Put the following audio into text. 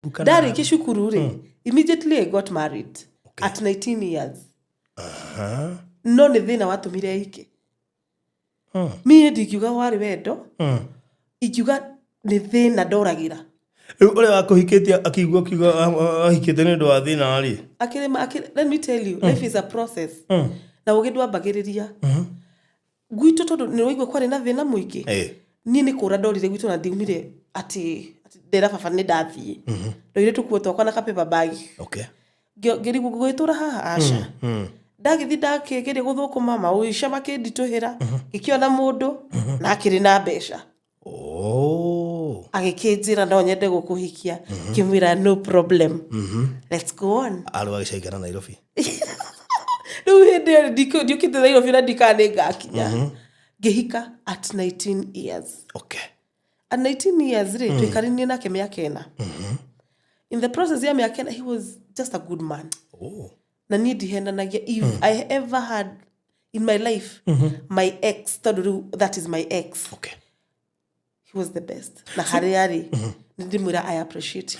Ndarĩkia cukuru rĩ, immediately I got married at 19 years. No nĩ thĩna watũmire ike. Niĩ ndingiuga warĩ wendo, ingiuga nĩ thĩna ndoragĩra. Rĩu ũrĩa wakũhikĩtie akĩigua akiuga ahikĩte nĩ ũndũ wa thĩna rĩ? Akĩrĩma let me tell you, life is a process na ũgĩ ndwambagĩrĩria gwitũ, tondũ nĩ waigua kwarĩ na thĩna mũingĩ. Niĩ nĩ kũra ndorire gwitũ na ndiumire atĩ ndera baba nĩ ndathiĩ. Ndoire tũkuo twakwa na kapaper bag. Ngĩrigwo ngũgĩtũra haha, aca. Ndagĩthiĩ, ndakĩgeria gũthũkũma, maũica makĩnditũhĩra, ngĩkĩona mũndũ na akĩrĩ na mbeca. Agĩkĩnjĩra, "No nyende gũkũhikia." Ngĩmwĩra, "No problem, let's go on." Arĩ wagĩcaikara Nairobi? Rĩu hĩndĩ ĩyo ndiũkĩte Nairobi na ndikana nĩ ngakinya. Ngĩhika at 19 years. At 19 years rĩ, tũikaranie nake mĩaka 4. In the process ya mĩaka 4, he was just a good man. Na niĩ ndihenanagia. If I ever had in my life my ex, tondũ rĩu that is my ex, he was the best, na harĩa arĩ nĩ ndĩmwĩra I appreciate.